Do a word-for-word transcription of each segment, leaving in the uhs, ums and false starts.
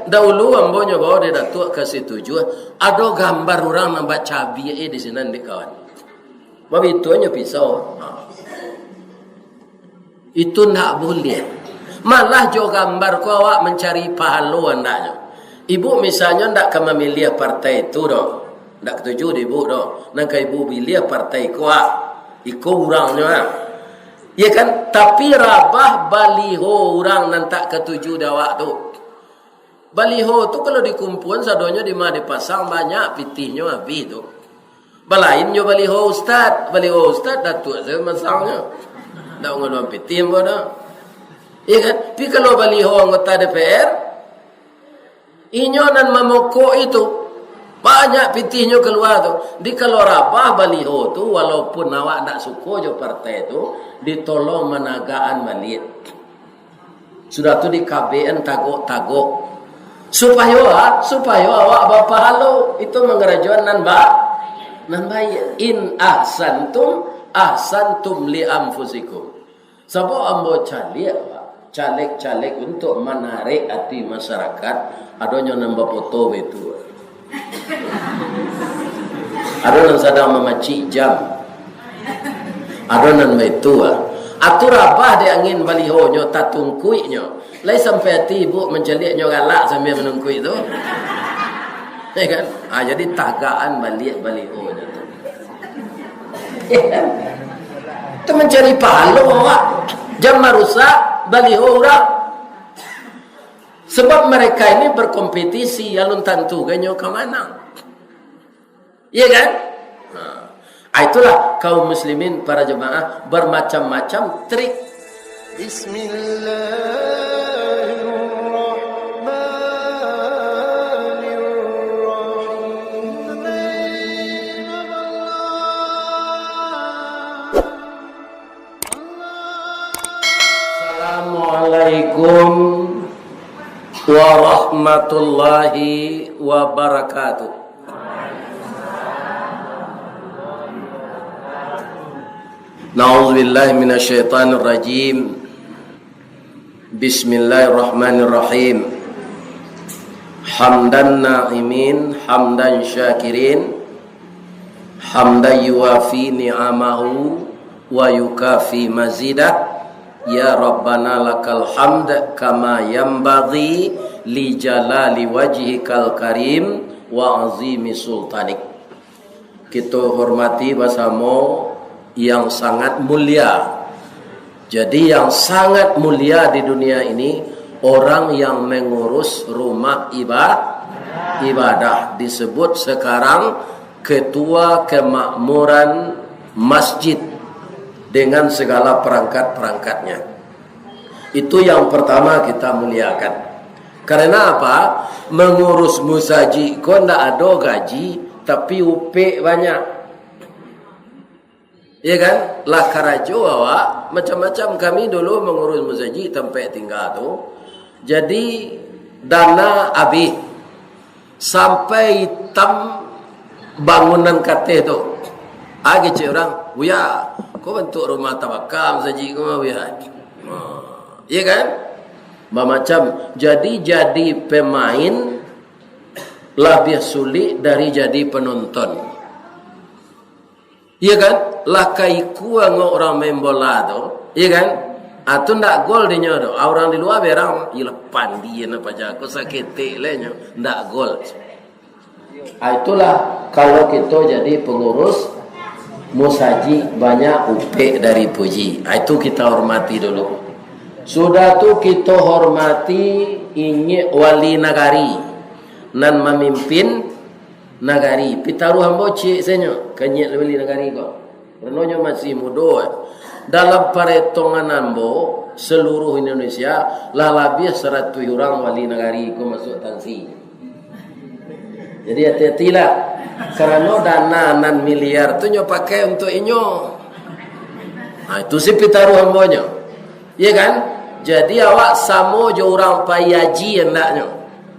Daulu ambo nyo bawa di Datuak ka Situjuah, ado gambar urang nan bacabiak, eh, di sinan di kawan. Babitu nyo pisau. Ha. Itu ndak buliah. Malah jo gambar ko awak mancari pahalo andaknyo. Ibu misalnyo ndak ka mamiliah partai tu doh. Ndak katuju di ibu doh. Nan ka ibu piliah partai ko, ah. Iko urangnyo, ah. Ya kan? Tapi rabah baliho urang nan tak katuju di awak tu. Baliho tu kalau dikumpuan sadonyo di ma dipasang, banyak pitihnyo abih tu. Balain jo baliho ustad, baliho ustad Datuak sajo masangnyo. Ndak nguluan pitih ambo doh. Iya kan? Tapi kalau baliho anggota D P R, inyo nan mamokok itu, banyak pitihnyo kalua tu. Di kalau rabah baliho tu, walaupun awak ndak suko jo partai tu, ditolong managakan baliak. Sudah tu dikabekan tagok-tagok. Supayo, ha, supayo awak bapahalo. Itu mangarajoan nan ba-, nan baiak. In ahsantum, ahsantum li anfusikum. Sabab ambo caliak, Pak, caleg-caleg untuk manarik ati masyarakat, adonyo nan bapoto baitu. Ado nan sadang mamacik jam. Ado nan baitu, ah. Atu rabah dek angin balihonyo, tatungkuiknyo. Lai sampai ati ibu mancaliak nyo galak sambil manungkuik tu. Ya kan? Ah, jadi tagakan baliak balihonyo tu. Ya kan? Tu mancari pahalo awak. Jam marusak baliho urang. Sebab mereka ini berkompetisi, alun tantu ganyo ka manang. Iya kan? Nah, ah, itulah kaum muslimin, para jemaah, bermacam-macam trik. Bismillahirrahmanirrahim. Assalamualaikum warahmatullahi wabarakatuh. Na'udzubillahi minasyaitonirrajim. Bismillahirrahmanirrahim. Hamdan na'imin, hamdan syakirin, hamdan yuwafi ni'amahu wa yukafi mazidah. Ya Rabbana lakal hamd kama yanbaghi li jalali wajhikal karim wa azimi sultanik. Kita hormati basamo yang sangat mulia. Jadi, yang sangat mulia di dunia ini, orang yang mengurus rumah iba-, ibadah, disebut sekarang ketua kemakmuran masjid dengan segala perangkat-perangkatnya. Itu yang pertama kita muliakan. Karena apa? Mengurus musajik ko ndak ado gaji, tapi upek banyak. Iya kan? Lah karajo awak, macam-macam. Kami dulu mangurus musajik tampek tingga tu. Jadi, dana abih. Sampai itam bangunan kateh tu. Ah, kecek urang, "Buya, ko bantuak rumah tabaka musajik ko mah, Buya." Iya kan? Bamacam. Jadi, jadi pemain labiah sulik dari jadi penonton. Iya kan? Lah kaikua ngok urang main bola tu. Iya kan? Ah, tu ndak gol dinyo tu. Ah, urang di lua berang, "Ilah pandi na paja ko saketek le nyo." Ndak gol. Ah, itulah kalau kito jadi pengurus musajik banyak upek dari puji. Ah, itu kita hormati dulu. Sudah tu kito hormati ingek wali nagari nan mamimpin nagari. Pitaruah ambo ciek sajo, kanyek wali nagari ko. Karano nyo masih mudo. Dalam paretongan ambo, seluruh Indonesia, lah labiah saratuih urang wali nagari ko masuak tansi. Jadi hati-hatilah. Karano dana nan miliar tu nyo pakai untuak inyo. Nah, itu si pitaruah ambo nyo. Iya kan? Jadi awak samo jo urang pai haji andaknyo.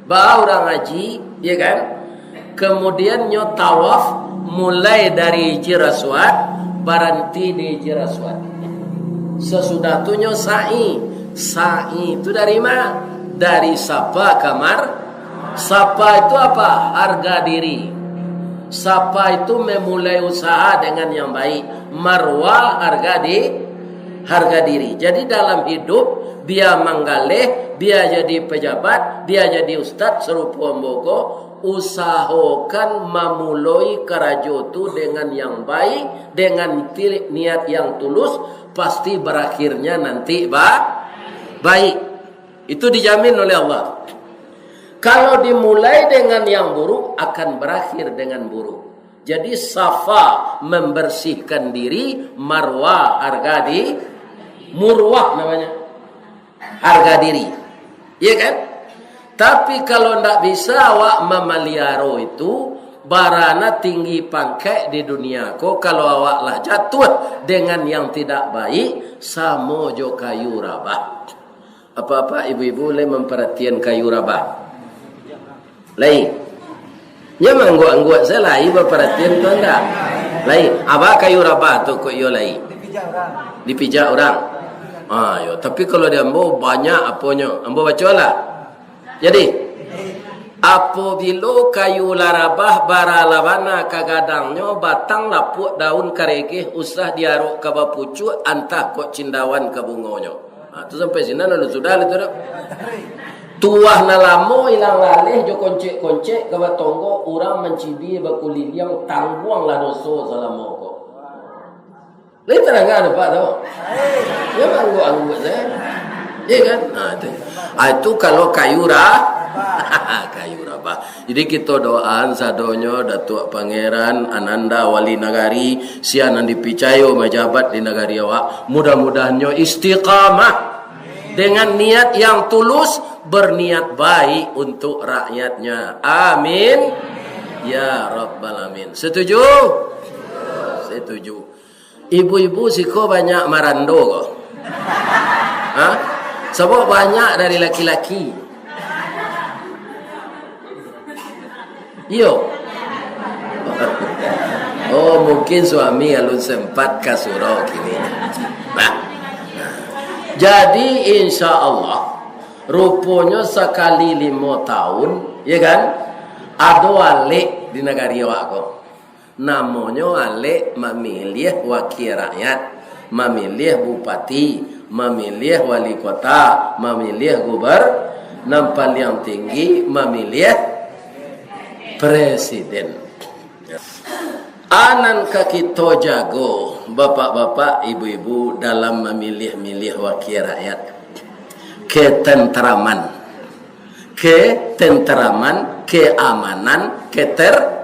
Baa urang haji, iya kan? Kemudian nyo tawaf mulai dari Hajar Aswad, baranti di Hajar Aswad. Sasudah tu nyo sa'i. Sa'i tu dari ma? Dari Safa ka Mar-, Safa itu apa? Harga diri. Safa itu memulai usaha dengan yang baik. Marwah, harga di harga diri. Jadi, dalam hidup, bia manggaleh, bia jadi pejabat, bia jadi ustaz, sarupo ambo ko, usahokan mamuloi karajo tu dengan yang baik, dengan ti-, niat yang tulus, pasti berakhirnya nanti ba-, baik. Itu dijamin oleh Allah. Kalau dimulai dengan yang buruk, akan berakhir dengan buruk. Jadi, safa, membersihkan diri, marwah, harga di-, murwah namanya, harga diri. Iya kan? Tapi kalau ndak bisa awak mamaliaro itu, barana tinggi pangkek di dunia ko, kalau awak lah jatuh dengan yang tidak baik, samo jo kayu rabah. Apak-apak, ibu-ibu, lai mamparatian kayu rabah? Lai. Nyo maangguak-angguak sajo, lai baparatian tu ndak? Lai. Apak, kayu rabah tu kok iyo lai? Dipijak urang. Ah, yo, tapi kalau di ambo banyak aponyo. Ambo bacolah. Jadi, apobilo kayu lah rabah, bara lah bana ka gadangnyo, batang lapuak, daun karegeh, usah diarok ka bapucuak, antah kok cindawan ka bungonyo. Ha, tu sampai sinan lalu sudah lah tu dah. Tuah nan lamo ilang laleh jo koncek-koncek ka batonggo, urang mancibia bakuliliang, tangguanglah doso salamo ko. Lai tarang ka nampak tu? Yo, angguak-angguak sajo. Iya kan? Ha, itu. Ha, itu kalau kayu ra-, kayu rabah. Jadi, kito doaan sadonyo, Datuak Pangeran, Ananda Wali Nagari, sia nan dipicayo majabat di nagari awak, mudah-mudahannyo istiqamah dengan niat yang tulus, berniat baik untuk rakyatnya. Amin. Ya Rabbal Alamin. Setuju? Setuju. Ibu-ibu siko banyak marando ko. Ha? Sabab banyak dari laki-laki. Iyo. Oh, mungkin suami alun sempat ka surau kini. Nah. Jadi, insya Allah, ruponyo sakali limo tahun, ya kan, ado alek di nagari awak ko. Namonyo alek mamiliah wakil rakyat, mamiliah bupati, mamiliah wali kota, mamiliah guber-, nan paliang tinggi mamiliah presiden. A nan ka kito jago, bapak-bapak, ibu-ibu, dalam mamiliah-miliah wakil rakyat, ketenteraman. Ketenteraman, keamanan, keter-,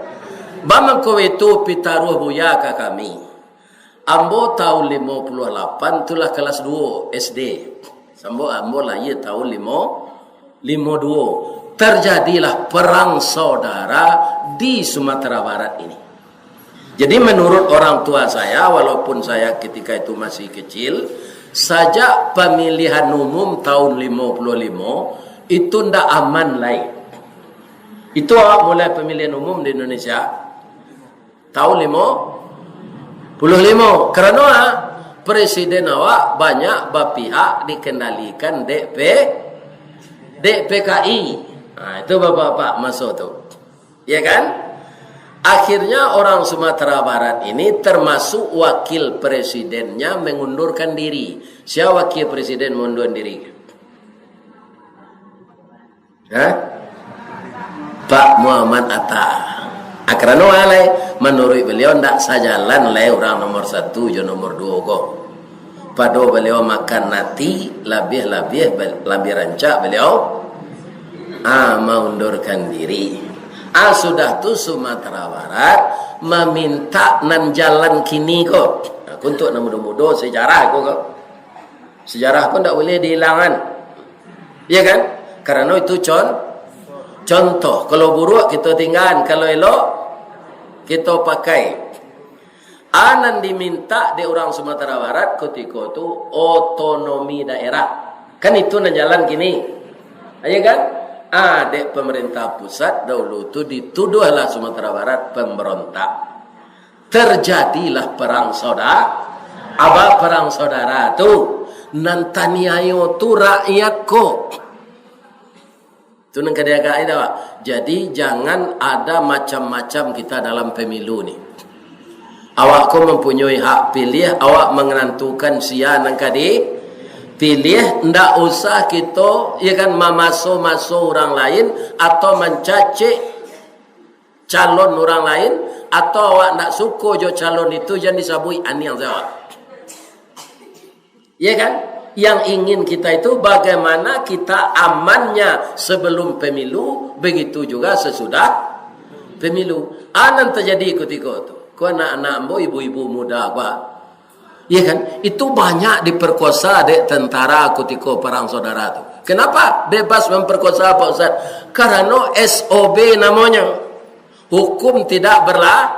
bamangko itu pitaruah buya ka kami. Ambo tahun limo puluah lapan tu lah kelas duo S D. Sambo ambo lahia tahun limo, limo duo. Terjadilah perang saudara di Sumatera Barat ini. Jadi, menurut orang tua saya, walaupun saya ketika itu masih kecil, sajak pamilihan umum tahun limo puluah limo, itu ndak aman lai. Itu awak mulai pamilihan umum di Indonesia tahun limo puluah limo. Karano, ah, presiden awak banyak bapihak dikendalikan dek P-, dek P K I. Nah, itu bapak-bapak maso tu. Ya kan? Akhirnya orang Sumatera Barat ini termasuk wakil presidennya mengundurkan diri. Sia wakil presiden mengundurkan diri? Hah? Pak Muhammad Hatta. Ah, karano alai, manuruik baliau ndak sajalan lai urang nomor satu jo nomor duo ko. Pado baliau makan nasi, labiah-labiah ba-, labiah rancak baliau, ah, maundurkan diri. Ah, sudah tu Sumatera Barat maminta nan jalan kini ko. Nah, ko untuak nan mudo-mudo, sejarah ko, ko. Sejarah ko ndak buliah diilangan. Iya kan? Karano itu con-, contoh. Kalau buruak, kito tinggaan. Kalau elok, kito pakai. A nan diminta dek urang Sumatera Barat kutiko tu otonomi daerah. Kan itu nan jalan kini. Iya kan? A, dek pemerintah pusat dahulu tu dituduahlah Sumatera Barat pemberontak. Terjadilah perang sauda-, apa perang saudara tu? Nan taniayo tu rakyat ko. Tu nan ka diagai dah, Pak. Jadi, jangan ada macam-macam kita dalam pemilu ni. Awak ko mempunyai hak pilih, awak menentukan sia nan ka dipilih, ndak usah kito, ya kan, mamaso-maso urang lain atau mancacek calon urang lain, atau awak ndak suko jo calon itu, jan disabuik aniang se awak. Ya kan? Yang ingin kita itu bagaimana kita amannya sebelum pemilu, begitu juga sesudah pemilu. A nan terjadi kutiko tu. Ko anak-anak ambo, ibu-ibu muda ko. Ya kan? Itu banyak diperkosa dek tentara kutiko perang saudara tu. Kenapa bebas memperkosa, Pak Ustaz? Karena S O B namanya. Hukum tidak berla-,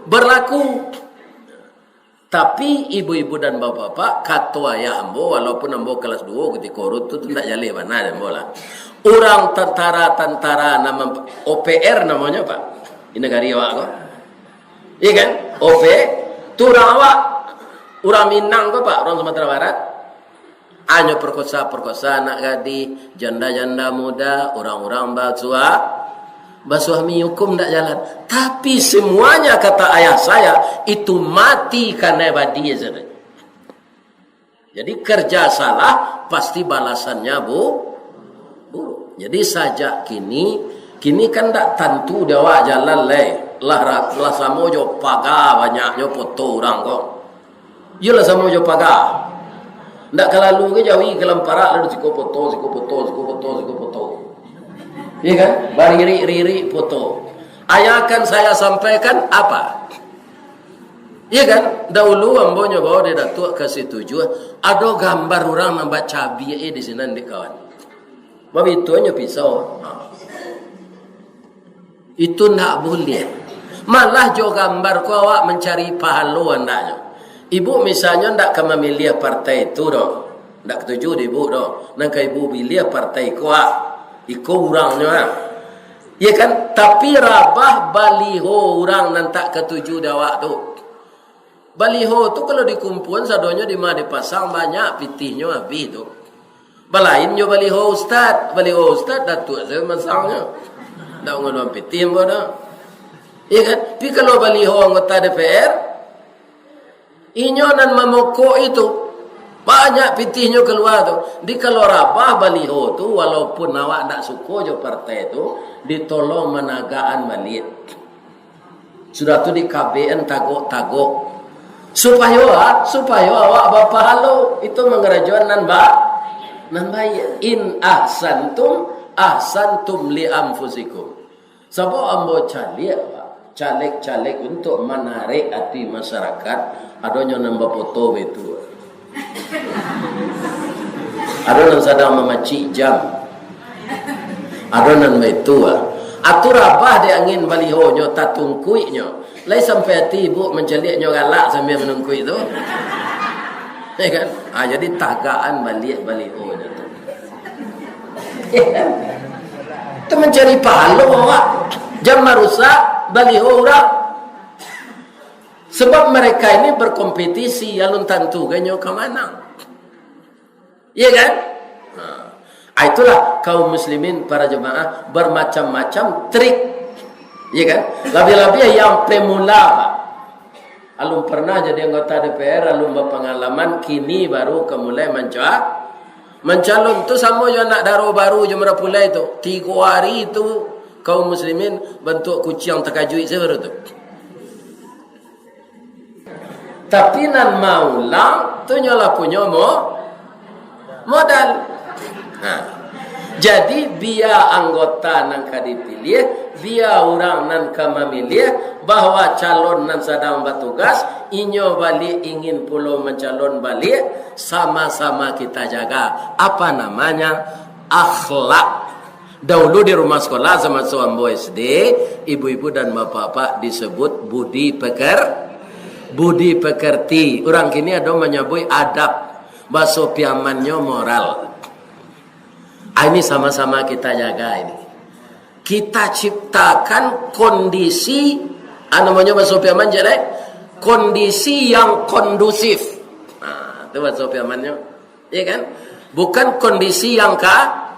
berlaku. Tapi ibu-ibu dan bapak-bapak, kato ayah ambo, walaupun ambo kelas duo kutiko tu, tu ndak jaleh bana dek ambo lah. Urang tentara-tentara nama O P R namonyo, Pak. Di nagari awak ko. Iya kan? O P, tu urang awak. Urang Minang ko, Pak, urang Sumatera Barat. Hanyo perkosa-perkosa anak gadih, janda-janda muda, urang-urang basua-, basuami, hukum ndak jalan. Tapi semuanya, kata ayah saya, itu mati kanai badi sajo. Jadi kerja salah, pasti balasannya bu-, buruk. Jadi sajak kini, kini kan ndak tantu di awak jalan lai. Lah ra-, lah samo jo paga banyaknyo foto urang ko. Iyolah samo jo paga. Ndak ka lalu ka jauah ka lamparak, lalu siko foto, siko foto, siko foto, siko foto. Iya kan? Baririk-ririk foto. A yang akan saya sampaikan apa? Iya kan? Dahulu ambo nyo bawa di Datuak ka Situjuah, ado gambar urang nan bacabiak, eh, di sinan di kawan. Babitu nyo pisau. Ha. Itu ndak buliah. Malah jo gambar ko awak mancari pahalo andaknyo. Ibu misalnyo ndak ka mamiliah partai tu doh. Ndak katuju di ibu doh. Nan ka ibu piliah partai ko, ah. Iko urangnyo, ah. Ya kan? Tapi rabah baliho urang nan tak katuju di awak tu. Baliho tu kalau dikumpuan sadonyo di ma dipasang, banyak pitihnyo abih tu. Balain jo baliho ustad, baliho ustad datuak sajo masangnyo. Ndak nguluan pitih ambo doh. Iya kan? Tapi kalau baliho anggota D P R, inyo nan mamokok itu, banyak pitihnyo kalua tu. Di kalau rabah baliho tu, walaupun awak ndak suko jo partai tu, ditolong managaan baliak. Sudah tu dikabekan tagok-tagok. Supayo, ah, supayo awak bapahalo. Itu mangarajoan nan ba-, nan baiak. In ahsantum, ahsantum li anfusikum. Sabab ambo caliak, Pak, caleg-caleg untuk manarik ati masyarakat, adonyo nan bafoto baitu. Ado nan sadang mamacik jam. Ado nan baitu, ah. Atu rabah di angin balihonyo, tatungkuiknyo. Lai sampai ati ibu mancaliaknyo galak sambil manungkuik tu. Ya kan? Ah, jadi tagakan baliak balihonyo tu. Ya kan? Tu mancari pahalo awak. Jan marusak baliho urang. Sebab mereka ini berkompetisi, alun tantu ganyo ka manang. Iya kan? Nah, ah, itulah kaum muslimin para jemaah bermacam-macam trik. Iya kan? Labiah-labiah yang pemula, Pak. Alun pernah jadi anggota D P R, alun bapangalaman, kini baru ka mulai manca-, mancalon tu samo jo anak daro baru jo marapulai tu. Tigo hari tu kaum muslimin bantuak kuciang takajuik sajo baru tu. Tapi nan maulang tu nyo lah punyo mo-, modal. Nah, jadi bia anggota nan ka dipiliah, bia urang nan ka mamiliah, bahwa calon nan sadang batugas, inyo baliak ingin pulo mancalon baliak, sama-sama kita jaga. Apa namanya? Akhlak. Dahulu di rumah sekolah, samaso ambo S D, ibu-ibu dan bapak-bapak disebut budi peker-, budi pekerti. Urang kini ado manyabuik adab, baso Piamannyo moral. Ah, ini sama-sama kita jaga ini. Kita ciptakan kondisi, ah, namonyo baso Piaman, jadi kondisi yang kondusif. Nah, itu baso Piamannyo. Iya kan? Bukan kondisi yang ka-,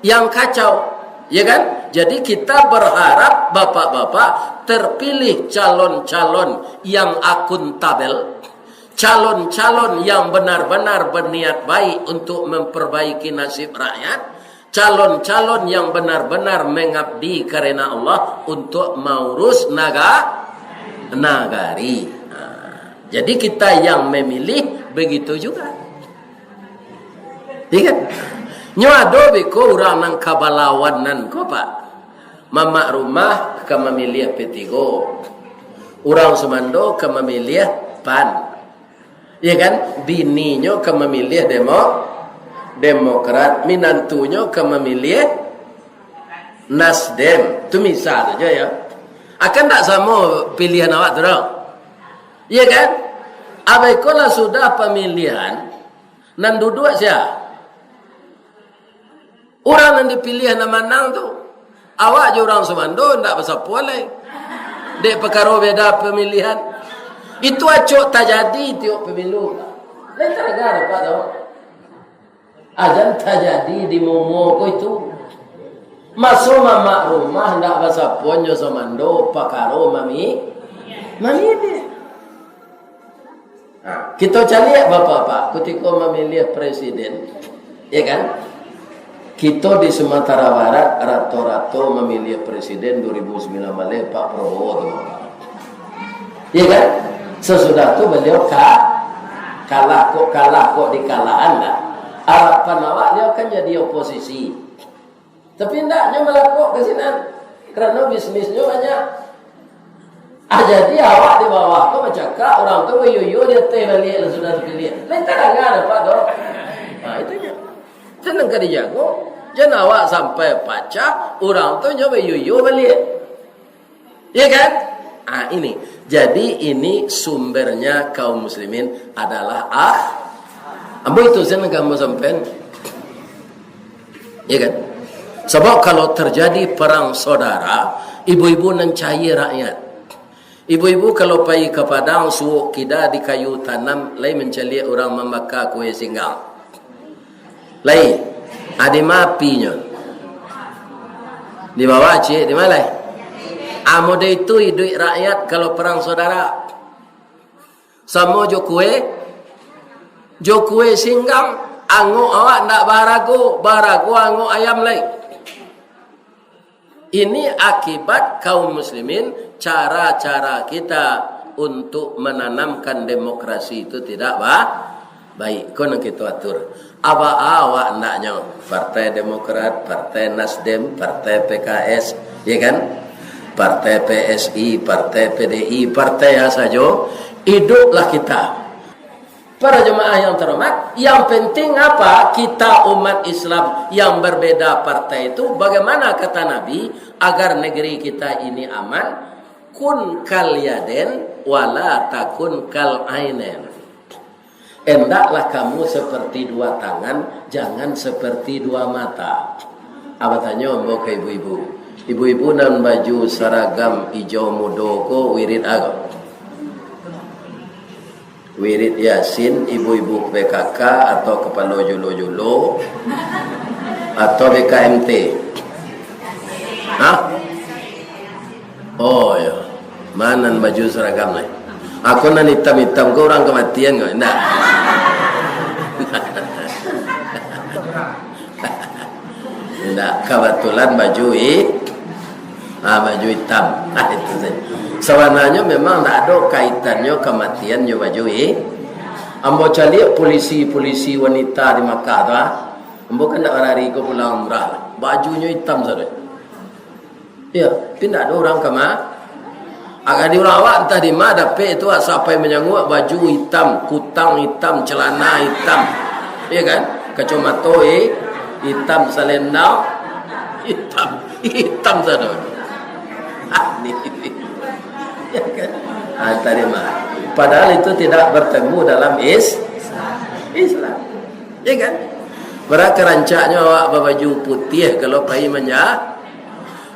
yang kacau, ya kan? Jadi kita berharap bapak-bapak terpilih calon-calon yang akuntabel, calon-calon yang benar-benar berniat baik untuk memperbaiki nasib rakyat, calon-calon yang benar-benar mengabdi karena Allah untuk mengurus naga-, nagari. Nah, jadi kita yang memilih begitu juga. Iya kan? Nyo ado beko urang nan ka balawan nan ko, Pak. Mamak rumah ka mamiliah P tigo. Urang sumando ka mamiliah PAN. Iya kan? Bininyo ka mamiliah Demo-, Demokrat, minantunyo ka mamiliah Nasdem. Tu misal sajo ya. Akan tak samo pilihan awak tu doh. Iya kan? Abah iko lah sudah pamilihan, nan duduak sia? Urang nan dipiliah nan manang tu. Awak jo urang sumando ndak basapo lai. Dek pakaro beda pamilihan. Itu acok tajadi tiok pamilu. Lain taragah dapek tu. Ajan tajadi di Momo ko itu. Maso mamak rumah ndak basapo nyo sumando pakaro mami-, mamiliah. Nah, kito caliak bapak-bapak, kutiko mamiliah presiden, ya kan? Kito di Sumatera Barat rato-rato mamiliah presiden dua ribu sembilan baleh Pak Prabowo tu, Bapak. Ya kan? Sasudah tu baliau ka-, kalah kok, kalah kok dikalahan lah. Arapan awak baliau kan jadi oposisi. Tapi ndak, nyo malakok ka sinan. Karano bisnisnyo banyak. Ah, jadi awak di bawah tu bacakak, urang tu bayoyo di ateh baliak lah sudah dipiliah. Lain taragah dapek tu. Ha, itu nyo. Senang ka dijago. Jan awak sampai pacah, urang tu nyo bayoyo baliak. Iya kan? Ah, ini. Jadi, ini sumbernya kaum muslimin adalah ah, ambo itu sen kamu sampean. Iya kan? Sebab kalau terjadi perang saudara, ibu-ibu nan cayia rakyat. Ibu-ibu kalau pai ka Padang, suok kida di kayu tanam, lai mancaliak urang mambaka kue singgang. Lai, ah, di ma apinyo? Di bawah, ciek, di ma lai? Ah, model itu iduik rakyat kalau perang saudara. Samo jo kue, jo kue singgang, angok awak ndak baharago, baharago angok ayam lai. Ini akibat kaum muslimin, cara-cara kita untuk menanamkan demokrasi itu tidak ba-, baik. Ko nan kito atur. Aba awak andaknyo, Partai Demokrat, Partai Nasdem, Partai P K S, ya kan? Partai P S I, Partai P D I, partai a sajo, iduplah kita. Para jemaah yang terhormat, yang penting apa? Kita umat Islam yang berbeda partai itu, bagaimana kata Nabi, agar negeri kita ini aman? Kun kal yaden, wala takun kal ainen. Endaklah kamu seperti dua tangan, jangan seperti dua mata. Abah tanyo ambo ka ibu-ibu. Ibu-ibu nan baju saragam ijau mudo ko wirid a ko? Wirid Yasin, ibu-ibu P K K, atau kapalo julo-julo, atau B K M T? Hah? Oh, ya. Mana nan baju seragam ni? Aku nan hitam-hitam ko urang kematian ko? Indak. Indak, kebetulan baju hi-, ah, baju hitam. Ah, itu saja. Sebenarnya memang ndak ado kaitannyo kematian jo baju hi-, ambo caliak polisi-polisi wanita di Makkah tu, ah. Ambo kan ndak barari ko pulang umrah. Bajunyo hitam sajo. Iyo, tapi ndak ado urang kama-, Agak di urang awak antah di ma dapek tu, asa pai manyanguak, baju itam, kutang itam, celana itam, iyo kan, kacomato, eh, itam, salendau itam, itam sadono. Ah, ni. Iyo kan? Antah di ma. Padahal itu tidak bertemu dalam is-, Islam. Iyo kan? Bara karancaknyo awak babaju putiah kalau pai manja-,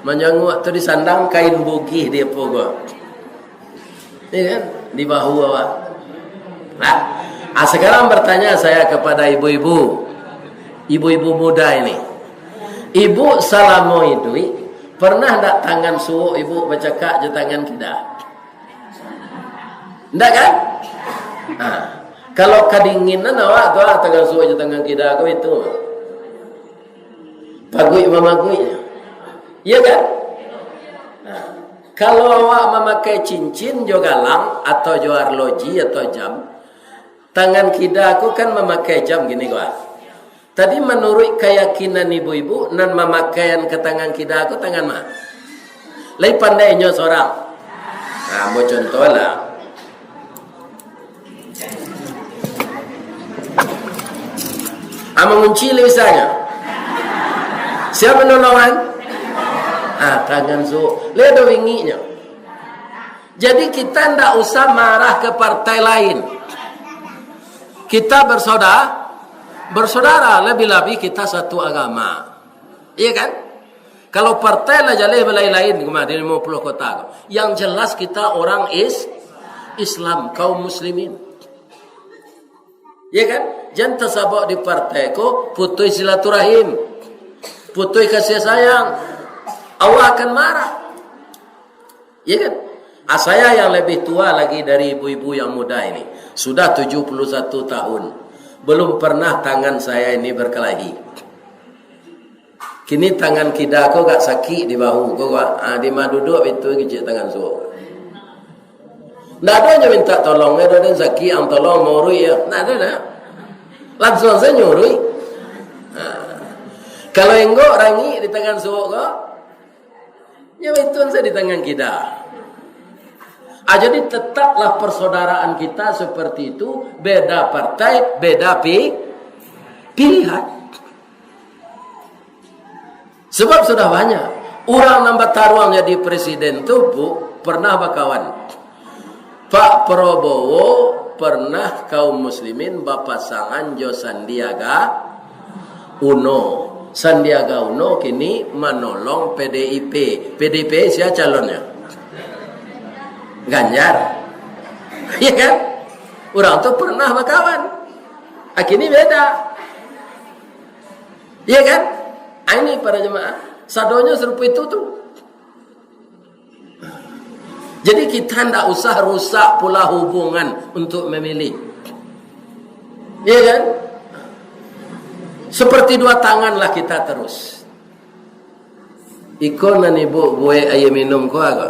manjanguak tu disandang kain bugih di apo ko. Iyo kan? Di bahu awak. Nah, ah, sekarang bertanya saya kepada ibu-ibu. Ibu-ibu muda ini. Ibu salamo iduik, pernah ndak tangan suok ibu bacakak jo tangan kida? Ndak kan? Ha. Kalau kadinginan awak tu, ah, tangan suok jo tangan kida ko itu. Paguik mamaguik. Iya kan? Ha. Kalau awak mamakai cincin jo galang atau jo arloji atau jam, tangan kida ko kan mamakai jam gini ko, ah. Tadi manuruik kayakinan ibu-ibu, nan mamakaian ka tangan kida ko tangan ma? Lai pandai inyo sorang. Nah, ambo contoh lah. Ah, mangunci lai bisanyo. Sia manolongan? Ah, tangan suok. Lai ado bingiknyo. Jadi kita ndak usah marah ke partai lain. Kita bersaudara, bersaudara, lebih-lebih kita satu agama. Iya kan? Kalau partai lah jaleh balain-lain, kemah di limo puluah kota tu. Yang jelas kita orang is-, Islam, kaum muslimin. Iya kan? Jan tasabok di partai ko, putus silaturahim. Putus kasih sayang. Allah akan marah. Iya kan? Ah, saya yang lebih tua lagi dari ibu-ibu yang muda ini. Sudah tujuh puluh satu tahun. Belum pernah tangan saya ini berkelahi. Kini tangan kida ko agak sakik di bahu ko, ko. Ah, di ma duduak itu kecek tangan suok. Ndak ado nyo minta tolong, eh, ado den sakik, ang tolong, mau urui, ya. Ndak ado, nah. Langsung saja nyurui. Ah. Kalau enggok rangik di tangan suok ko, nyo itu saja di tangan kida. Ah, jadi tetaplah persaudaraan kita seperti itu, beda partai, beda pi-, pilihan. Sebab sudah banyak. Urang nan bataruang jadi presiden tu, Bu, pernah bakawan. Pak Prabowo pernah kaum muslimin bapasangan jo Sandiaga Uno. Sandiaga Uno kini manolong P D I P. P D I P sia calonnya? Ganjar. Iya kan? Urang tu pernah bakawan. Ah, kini beda. Iya kan? Ah, ini para jemaah. Sadonyo sarupo itu tu. Jadi kita ndak usah rusak pula hubungan untuk memilih. Iya kan? Seperti dua tanganlah kita terus. Iko nan ibu buek aia minum ko apo?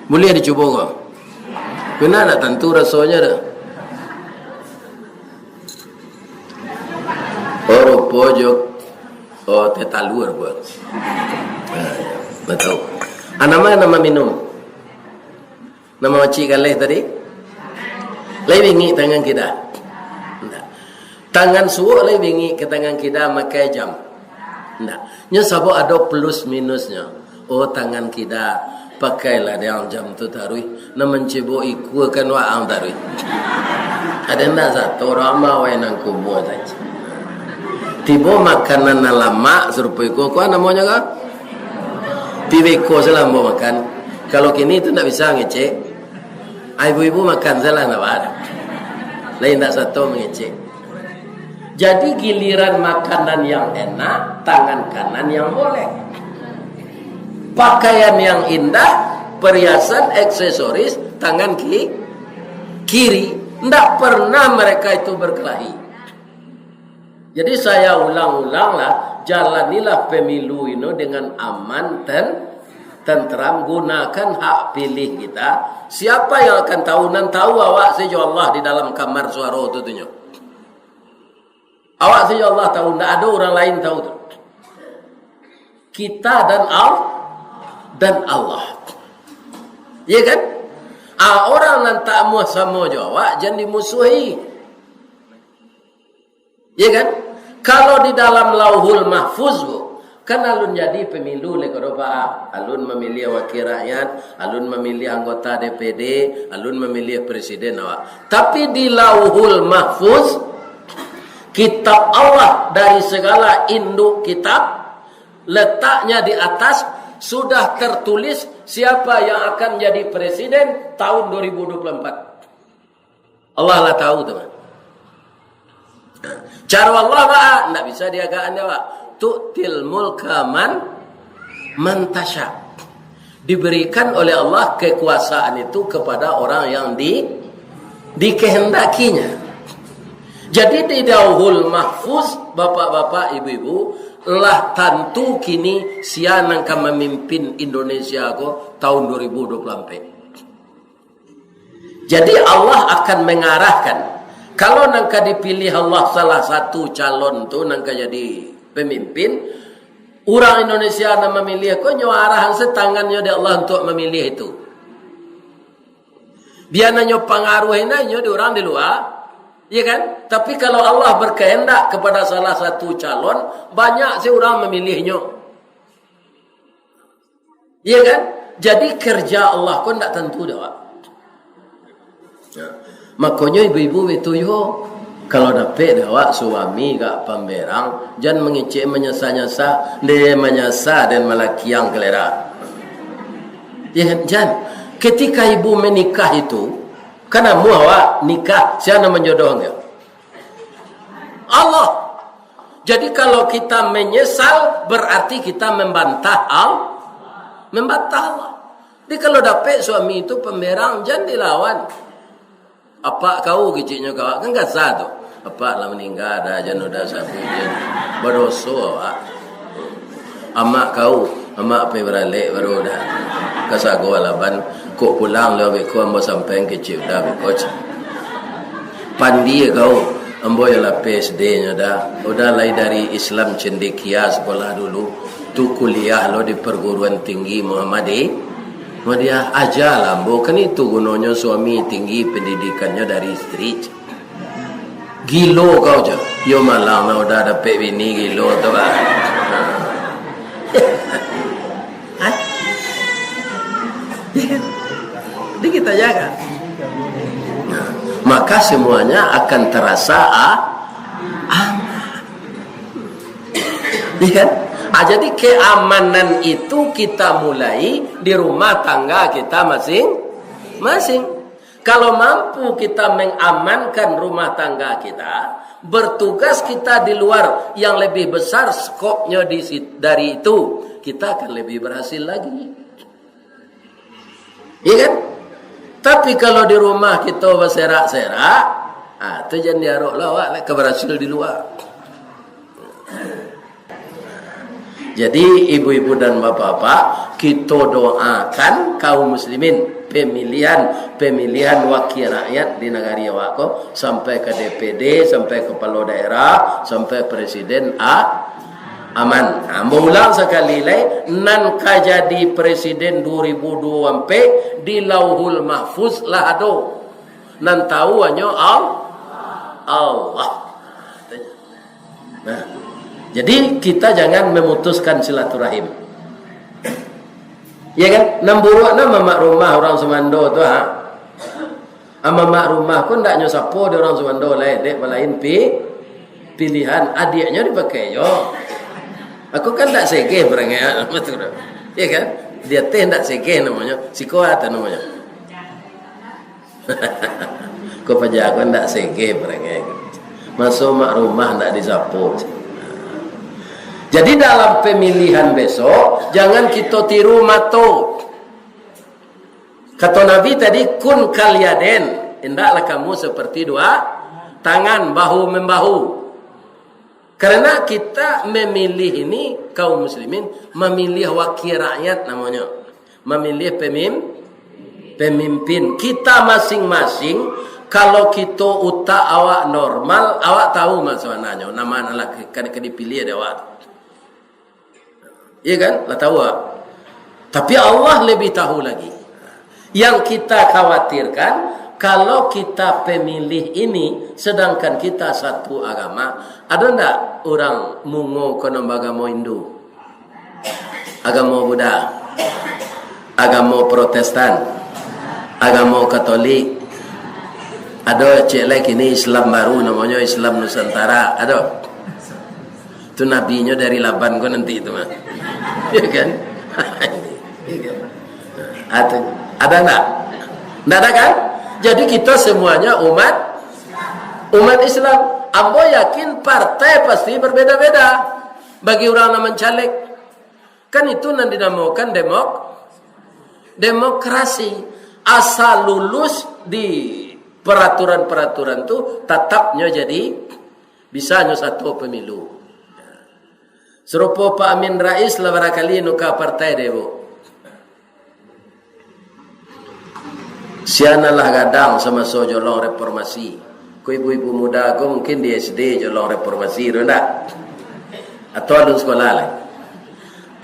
Buliah dicubo ko? Kena ndak tantu rasonyo tu. Oh, rupo jo, oh, teh talua rupo. Ah, batua. Ah, nama, nama minum? Nama macik galeh tadi? Lai bingik tangan kida? Ndak. Tangan suok lai bingik ka tangan kida makai jam? Ndak. Nyo sabab ado plus minusnyo. Oh, tangan kida, pakailah dek ang jam tu taruih, nak mancibok ikua kan waang taruih. Ado ndak sato urang mawai nan kubua tadi. Tibo makanan nan lamak sarupo iko, kuah namonyo ko? Pi beko salah ambo makan. Kalau kini tu ndak bisa ngecek. Ah, ibu-ibu makan salah ndak apa. Lain ndak sato mangecek. Jadi giliran makanan yang enak, tangan kanan yang boleh. Pakaian yang indah, perhiasan, aksesoris, tangan ki-, kiri. Ndak pernah mereka itu berkelahi. Jadi saya ulang-ulang lah, jalanilah pemilu ino dengan aman, ten-, tenteram, gunakan hak pilih kita. Siapa yang akan tahu? Nan tahu awak sajo Allah di dalam kamar suaro tu, tu nyo. Awak sajo Allah tahu, ndak ado urang lain tahu tu. Kita dan Al-, dan Allah. Iya kan? Ah, orang nan tak amuah samo jo awak, jan dimusuhi. Iya kan? Kalau di dalam Lauhul Mahfuz, Bu, kan alun jadi pemilu lai ko doh, Pak. Alun mamiliah wakil rakyat, alun mamiliah anggota D P D, alun mamiliah presiden awak. Tapi di Lauhul Mahfuz, kitab Allah dari segala induk kitab, letaknya di atas, sudah tertulis siapa yang akan jadi presiden tahun dua ribu dua puluh empat. Allah lah tahu tu, kan. Caro Allah baa, ndak bisa diagakan dek awak. Tu'til mulka man, man tasya. Diberikan oleh Allah kekuasaan itu kepada orang yang di, dikehendakinya. Jadi di Lauhul Mahfuz, bapak-bapak, ibu-ibu, lah tantu kini sia nan ka mamimpin Indonesia ko tahun dua ribu dua puluh ampek. Jadi Allah akan mengarahkan. Kalau nan ka dipilih Allah salah satu calon tu nan ka jadi pemimpin, urang Indonesia nan mamilih ko nyo arahan se tangannyo dek Allah untuak mamilih itu. Bia nan nyo pangaruah inyo di urang di lua, iya kan? Tapi kalau Allah berkehendak kepada salah satu calon, banyak se urang mamilihnyo. Iya kan? Jadi kerja Allah ko ndak tantu dek awak. Nah, makonyo ibu-ibu itu yo, kalau dapek dek awak suami ka pamberang, jan mangecek manyasa-nyasa, deh manyasa dan malakiang kalera. Iya kan? Jan, ketika ibu menikah itu, kan amuah awak nikah, sia nan manjodohkan? Allah. Jadi kalau kita menyesal, berarti kita membantah Al-, membantah Allah. Jadi kalau dapek suami itu pemberang, jan dilawan. Apak kau keciknyo kau, kan kasa tu. Apak lah maningga dah, jan udah sabu jan. Badoso awak. Amak kau, amak pai baralek baru dah. Kasago laban, kok pulang lo beko ambo sampai kecik udah beko. Pandi kau, ambo yo lah P S D nyo dah. Udah lai dari Islam Cendekia sekolah dulu. Tu kuliah lo di perguruan tinggi Muhammadi-, Muhammadiyah. Aja lah ambo, kan itu gunonyo suami tinggi pendidikannyo dari istri. Gilo kau je. Yo malang lah udah dapek bini gilo tu bah. Hah? Jadi kita jaga. Maka semuanya akan terasa a-, aman. Iya kan? Ah, jadi keamanan itu kita mulai di rumah tangga kita masing-masing. Kalau mampu kita mengamankan rumah tangga kita, bertugas kita di luar yang lebih besar skopnya di sit-, dari itu, kita akan lebih berhasil lagi. Iya kan? Tapi kalau di rumah kita baserak-serak, ah, tu jan diarok lah awak lah ka barasil di lua. Jadi, ibu-ibu dan bapak-bapak, kita doakan kaum muslimin, pemilihan, pemilihan wakil rakyat di nagari awak ko, sampai ke D P D, sampai kepala daerah, sampai presiden, a-, aman. Nah, ambo ulang sakali lai, nan ka jadi presiden dua ribu dua puluh empat di Lauhul Mahfuz lah ado. Nan tahu hanyo Al-, Allah. Nah, jadi kita jangan memutuskan silaturahim. Ya kan? Nan buruak nan mamak rumah urang sumando tu, ha. Ah, mamak rumah ko ndak nyo sapo dek urang sumando lai, dek balain pi-, pilihan. Adiaknyo dipakai yo. Aku kan ndak segeh barangkali, betul tak? Ya kan? Di ateh ndak segeh namonyo, siko ateh namonyo. Ko paja ko ndak segeh barangkali. Maso mak rumah ndak disapo. Jadi dalam pemilihan besok, jangan kito tiru mato. Kato Nabi tadi, "Kun kal yadain," hendaklah kamu seperti dua tangan, bahu membahu. Karena kita memilih ini, kaum muslimin, memilih wakil rakyat namanya. Memilih pemim-, pemimpin. Kita masing-masing, kalau kito utak awak normal, awak tahu mak sabananyo, nama nan lah ka, ka dipilih dek awak tu. Iya kan? Lah tahu, ah. Tapi Allah lebih tahu lagi. Yang kita khawatirkan, kalau kita pemilih ini, sedangkan kita satu agama, ada ndak urang Mungo ko nan bagamo Hindu? Agamo Buddha? Agamo Protestan? Agamo Katolik? Ada cek lai kini Islam baru, namonyo Islam Nusantara. Ada? Tu nabinyo dari Laban ko nanti tu mah. Ya kan? Ya kan? Ada, ada ndak? Ndak ada kan? Jadi kita semuanya umat, umat Islam. Ambo yakin partai pasti berbeda-beda bagi urang nan mancaleg. Kan itu nan dinamokan demok-, demokrasi. Asa lulus di peraturan-peraturan tu, tatapnyo jadi, bisanyo sato pemilu. Sarupo Pak Amin Rais lah barakali nuka partai deh, Bu. Sia nan lah gadang samaso jolong reformasi. Ko ibu-ibu muda ko mungkin di S D jolong reformasi tu ndak? Atau alun sekolah lai?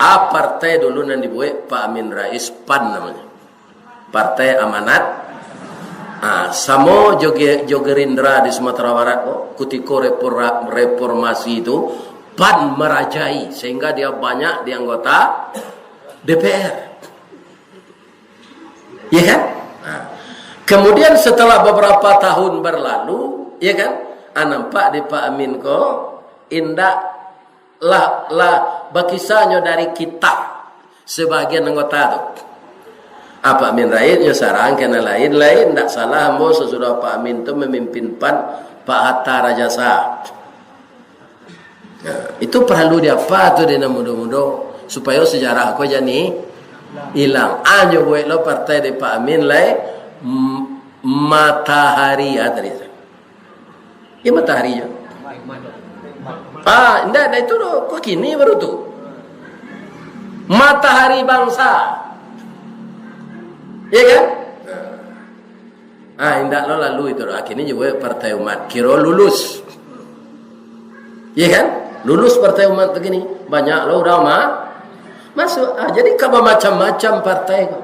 A partai dulu nan dibuek Pak Amin Rais, PAN namonyo. Partai Amanat. Ah, samo jo Ge-, jo Gerindra di Sumatera Barat ko, kutiko repora-, reformasi tu, PAN marajai sehingga dia banyak di anggota D P R. Ya kan? Nah, kemudian setelah beberapa tahun berlalu, ya kan? Ah, nampak di Pak Amin ko indak lah, lah bakisahnyo dari kita sebagian anggota tu. Ah, Pak Amin Rais nyo sarang kena lain-lain, ndak salah ambo sesudah Pak Amin tu memimpin PAN, Pak Hatta Rajasa. Nah, itu paralu diapa tu dek nan mudo-mudo, supayo sejarah ko jan ilang. Anyo buek lo partai di Pak Amin lai, m-, Matahari, ah, tadi. Ya, Matahari jo. Ah, indak, indak itu doh. Kok kini baru tu? Matahari Bangsa. Ya kan? Ah, indak lo lalu itu doh. Akhirnya juga Partai Umat. Kiro lulus. Ya kan? Lulus Partai Umat tu kini. Banyak lo urang ma-, masuk. Ah, jadi ka bamacam-macam partai ko.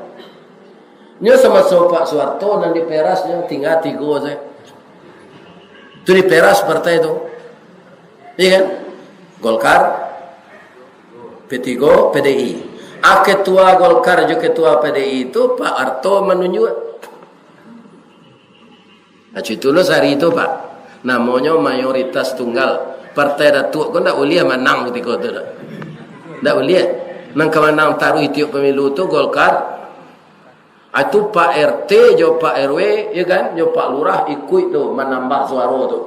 Nyo samaso Pak Suharto nan diperas nyo tingga tigo sajo. Tu diperas partai tu. Iya kan? Golkar, P tigo, P D I. Ah, ketua Golkar jo ketua P D I tu Pak Harto manunjuak. Nah, cuy tulus hari tu, Pak. Namonyo mayoritas tunggal. Partai Datuak ko ndak buliah manang kutiko tu, dak. Ndak buliah. Nan ka manang taruih tiok pemilu tu Golkar. Ah, tu Pak R T jo Pak R W, ya kan, jo Pak Lurah ikuik tu manambah suaro tu.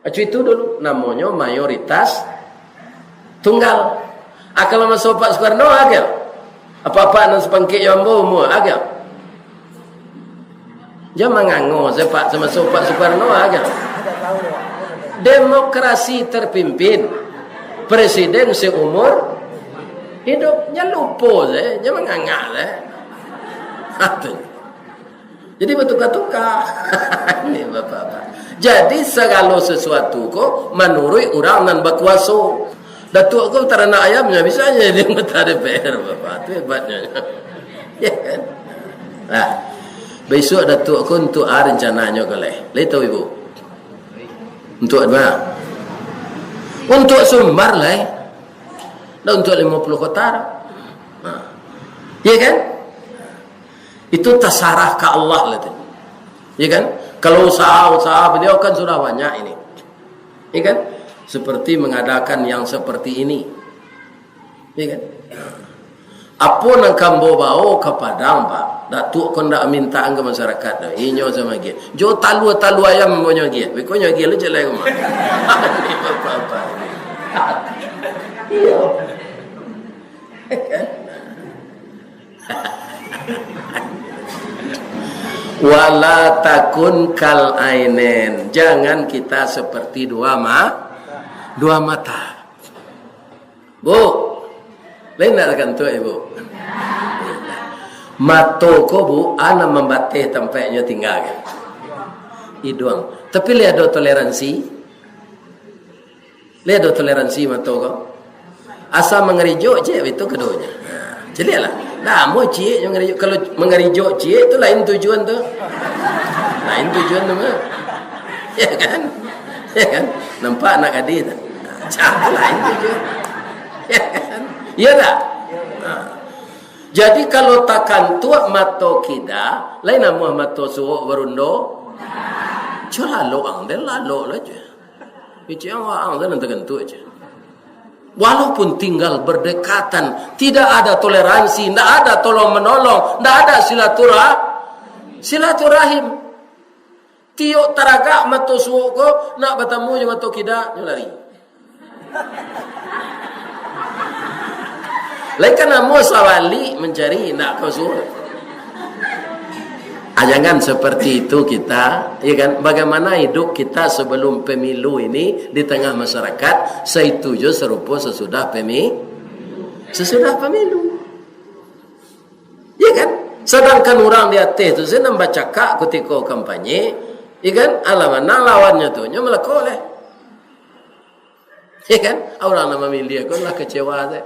Acu itu dulu, namonyo mayoritas tunggal. Ah, kalau maso Pak Sukarno, agak. Apak-apak nan sapangkek jo ambo umua, agak. Jan mangango se, Pak, samaso Pak Sukarno, agak. Demokrasi terpimpin. Presiden seumur hidup. Jan lupo se, jan mangangak se. Ha, tu. Jadi batuka-tuka. Ni bapak-bapak. Jadi sagalo sasuatu ko manuruik urang nan bakuaso. Datuak ko taranak ayamnyo bisa jadi anggota D P R, bapak. Tu hebatnyo. Ya kan? Nah, besok Datuak ko untuak a rencananyo ko lai. Lai tahu ibu? Untuak ma? Untuak Sumbar lai. Dak untuak limo puluah kota dak. Nah. Ya kan? Itu tasarah ka Allah lah tu. Ya kan? Kalau usaha-usaha beliau kan sudah banyak ini. Ya kan? Seperti mengadakan yang seperti ini. Ya kan? Apo nan ka ambo bao ka Padang, Pak? Datuak ko ndak mintaan ka masyarakat tu. Inyo samo agiah. Jo talua-talua ayam ambo nyo agiah. Beko nyo agiah lu cek lai ka ma. Ini bapak-bapak. Iyo. Wala takun kal ainen. Jangan kita seperti dua ma-, dua mata. Bu, lain nak takantuak, Ibu? Mato ko, Bu, a nan mambateh tampeknyo tingga kan? Iduang. Tapi lai ado toleransi. Lai ado toleransi mato ko. Asa mangarijok ciek, itu kaduonyo. Nah, caliaklah. Namo ciek nyo mangarijok. Kalau mangarijok ciek tu lain tujuan tu. Lain tujuan tu mah. Ya kan? Ya kan? Nampak anak gadih tu. Nah, cak tu lain tujuan. Ya kan? Iya tak? Nah. Jadi kalau takantuak mato kida, lain namuah mato suok barundo. Cua lalok ang, den lalok lah cua. Kecek ang waang tu nan tagantuak je. Walaupun tinggal berdekatan, tidak ada toleransi, ndak ada tolong menolong, ndak ada silaturah-, silaturahim. Tiok taragak mato suok ko, nak batamu jo mato kida, nyo lari. Lai ka namo sabalik mancari, nak ka suok. Ah, jangan seperti itu kita, ya kan? Bagaimana hidup kita sebelum pemilu ini di tengah masyarakat, saitu jo sarupo sasudah pemi-, sasudah pemilu. Ya kan? Sadangkan urang di ateh tu, se nan bacakak kutiko kampanye, ya kan? Alah manang lawannyo tu, nyo malako leh. Ya kan? Urang nan mamiliah ko lah kecewa se.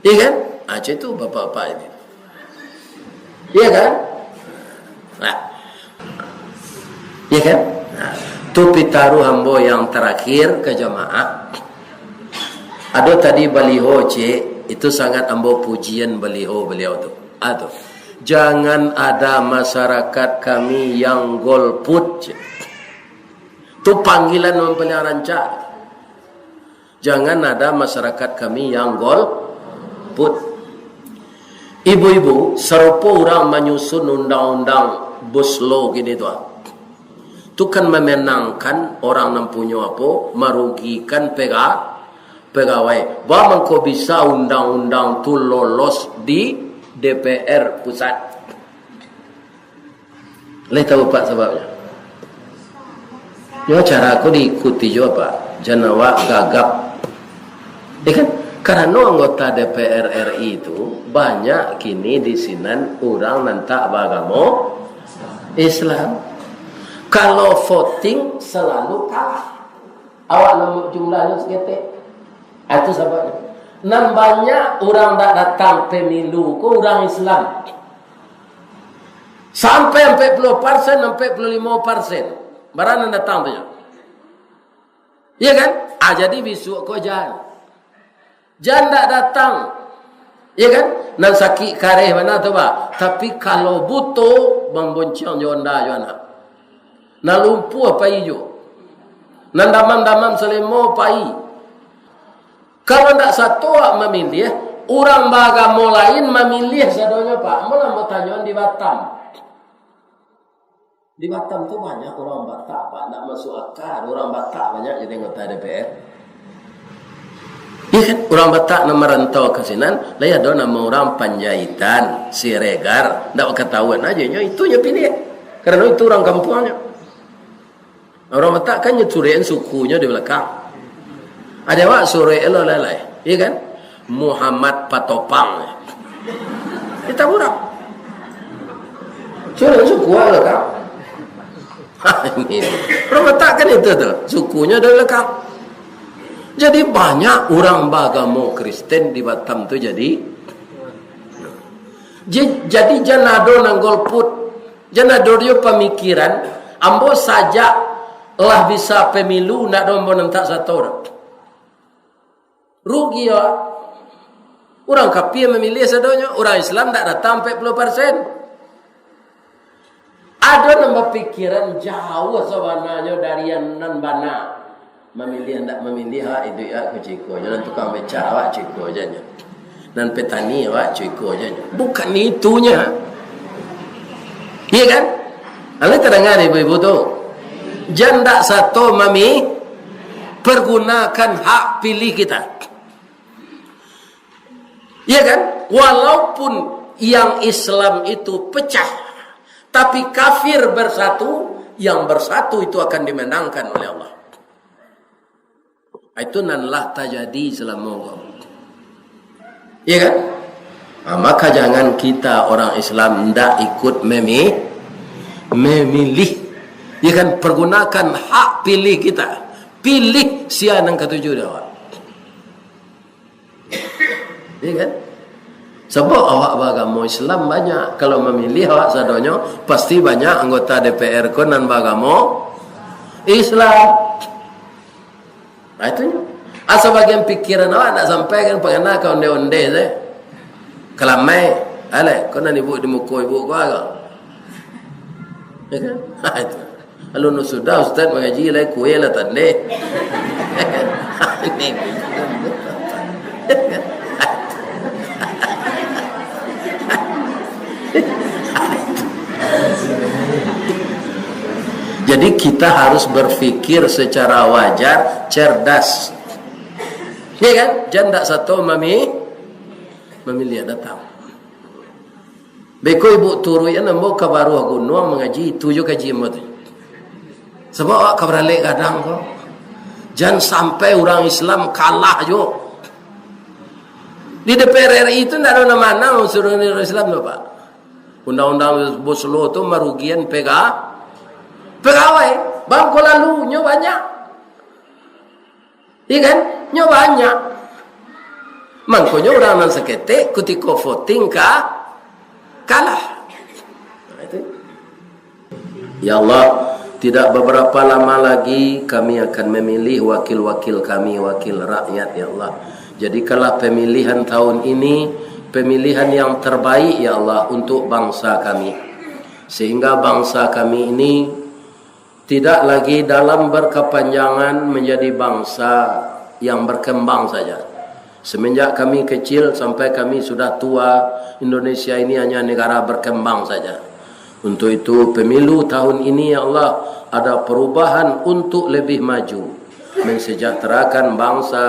Ya kan? Ah, macam itu bapak-bapak ini. Ya kan? Nah. Ya kan? Nah. Tu pitaruh ambo yang terakhir ka jamaah. Ado tadi baliho, cik, itu sangat ambo pujian baliho baliau tu. Ah, tu. Jangan ada masyarakat kami yang golput, cik. Tu panggilan nan paliang rancak. Jangan ada masyarakat kami yang golput. Ibu-ibu, sarupo urang manyusun undang-undang Boslo kini tu, ah. Tu kan mamenangkan orang nan punyo apo, marugikan pega-, pegawai. Ba mangko bisa undang-undang tu lolos di D P R pusat? Lai tahu apak sababnyo? Yo, cara ko diikuti juo, Pak. Jan awak gagap. Ya kan? Karano anggota D P R R I tu banyak kini di sinan urang nan tak baagamo Islam. Kalau voting, salalu kalah. Awak nan jumlahnyo saketek. Ah, itu sababnyo. Nan banyak urang dak datang pemilu ko urang Islam. Sampai ampek puluah persen, ampek puluah limo persen. Bara nan datang tu nyo. Iya kan? Ah, jadi bisuak ko jan. Jan dak datang. Iya kan? Nan sakik kareh bana tu, Pak. Tapi kalau buto, mambonciang jo onda jo anak. Nan lumpuah pai jo. Nan damam-damam salemo pai. Kalau ndak sato awak mamiliah, urang baagamo lain mamiliah sadonyo, Pak. Ambo lah mau tanyoan di Batam. Di Batam tu banyak urang Batak, Pak. Ndak masuk aka, urang Batak banyak jadi anggota D P R. Iya kan? Urang Batak nan marantau ka sinan, lai ado namo urang Panjaitan, Siregar, ndak bakatahuan aja nyo, itu nyo piliah. Karano itu urang kampuangnyo. Urang Batak kan nyo curiakan sukunyo di balakang. Ado awak surek lo lai-lai, iya kan? Muhammad Patopang. Kita urang. Curiakan suku lah kan. Ini. Urang Batak kan itu tu, sukunyo di balakang. Jadi banyak urang baagamo Kristen di Batam tu jadi. Jadi jan ado nan golput. Jan ado dio pamikiran, ambo sajak lah bisa pemilu, ndak ado ambo nan tak sato doh. Rugi awak. Urang kapia mamiliah sadonyo, urang Islam ndak datang ampek puluah persen. Ado nan bapikiran jauah sabananyo dari nan bana. Mamiliah ndak mamiliah, awak iduik awak ko ciko jo, nan tukang beca awak ciko jo nyo. Nan petani awak ciko jo nyo. Bukan itunyo. Iya kan? Alai tadanga ibu-ibu tu. Jan ndak sato mami-, pergunakan hak pilih kita. Iya kan? Walaupun yang Islam itu pecah, tapi kafir bersatu, yang bersatu itu akan dimenangkan oleh Allah. Itu nan lah tajadi salamo ko. Iya kan? Ah, maka jangan kita orang Islam ndak ikut memi-, memilih. Ya kan? Pergunakan hak pilih kita. Pilih sia nan katuju dek awak. Iya kan? Sabab awak baagamo Islam banyak. Kalau mamilih awak sadonyo, pasti banyak anggota D P R ko nan baagamo Islam. Nah, itu nyo. Asa bagian pikiran awak nak sampai kan pangana ka onde-onde se. Kalamai, alai, ko nan ibu di muko ibu ko agak. Ya kan? Itu. Lalu nu sudah ustaz mangaji lai kue lah tandeh. Ini. Jadi kita harus berpikir secara wajar, cerdas. Ya kan? Jan dak sato mami-, mamiliak datang. Beko ibu turuik an ambo ka baruah gunuang mangaji, itu jo kaji ambo tu. Sabab awak ka baralek gadang ko. Jan sampai urang Islam kalah jo. Di D P R R I tu ndak ado nan manang unsur urang Islam tu, Pak. Undang-undang Boslo tu marugian pega-, pegawai. Bangko lalu, nyo banyak. Iya kan? Nyo banyak. Mangkonyo urang nan saketek kutiko voting ka-, kalah. Nah, itu. Ya Allah, tidak beberapa lama lagi kami akan memilih wakil-wakil kami, wakil rakyat, ya Allah. Jadikanlah pemilihan tahun ini pemilihan yang terbaik, ya Allah, untuk bangsa kami. Sehingga bangsa kami ini tidak lagi dalam berkepanjangan menjadi bangsa yang berkembang saja. Semenjak kami kecil sampai kami sudah tua, Indonesia ini hanya negara berkembang saja. Untuk itu, pemilu tahun ini, ya Allah, ada perubahan untuk lebih maju, mensejahterakan bangsa,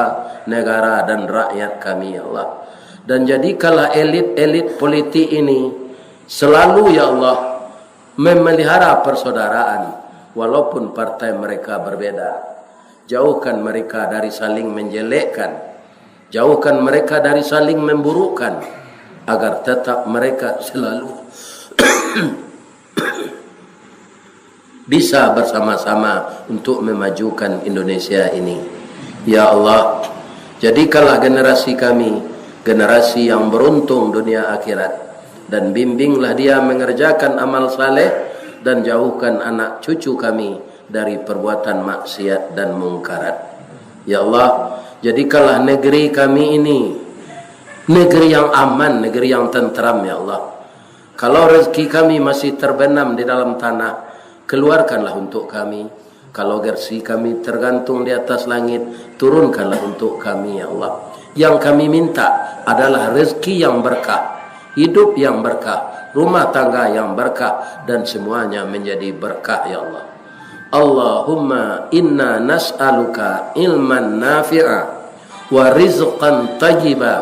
negara, dan rakyat kami, ya Allah. Dan jadikanlah elit-elit politik ini selalu, ya Allah, memelihara persaudaraan, walaupun partai mereka berbeda. Jauhkan mereka dari saling menjelekkan. Jauhkan mereka dari saling memburukkan, agar tetap mereka selalu bisa bersama-sama untuk memajukan Indonesia ini. Ya Allah, jadikanlah generasi kami generasi yang beruntung dunia akhirat, dan bimbinglah dia mengerjakan amal saleh, dan jauhkan anak cucu kami dari perbuatan maksiat dan mungkarat. Ya Allah, jadikanlah negeri kami ini negeri yang aman, negeri yang tenteram, ya Allah. Kalau rezeki kami masih terbenam di dalam tanah, keluarkanlah untuk kami. Kalau rezeki kami tergantung di atas langit, turunkanlah untuk kami, ya Allah. Yang kami minta adalah rezeki yang berkah, hidup yang berkah, rumah tangga yang berkah, dan semuanya menjadi berkah, ya Allah. Allahumma inna nas'aluka ilman nafi'a, wa rizqan tayyiba,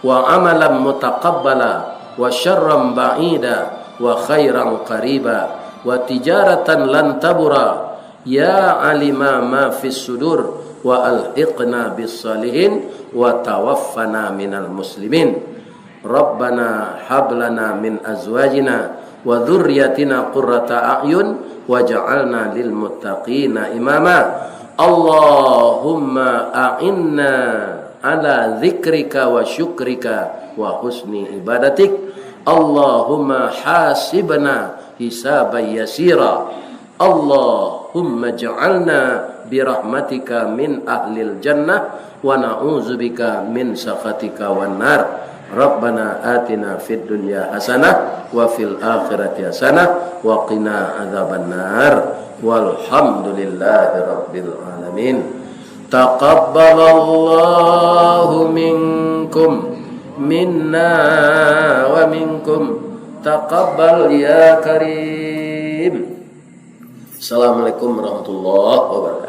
wa amalan mutaqabbala, wa syarran ba'ida, wa khairan qariba, wa tijaratan lan tabura, ya alima ma fis sudur, wa alhiqna bis salihin, wa tawaffana minal muslimin. Rabbana hab lana min azwajina wa dzurriyyatina qurrata a'yun waj'alna lil muttaqina imama. Allahumma a'inna ala dzikrika wa syukrika wa husni ibadatik. Allahumma hasibna hisaban yasira. Allahumma ja'alna birahmatika min ahlil jannah, wa na'udzubika min sakhatika wan nar. Rabbana atina fid dunya hasanah, wa fil akhirati hasanah, wa qina adzaban nar. Walhamdulillahi rabbil alamin. Taqabbalallahu minkum, minna wa minkum. Taqabbal ya karim. Assalamualaikum warahmatullahi wabarakatuh.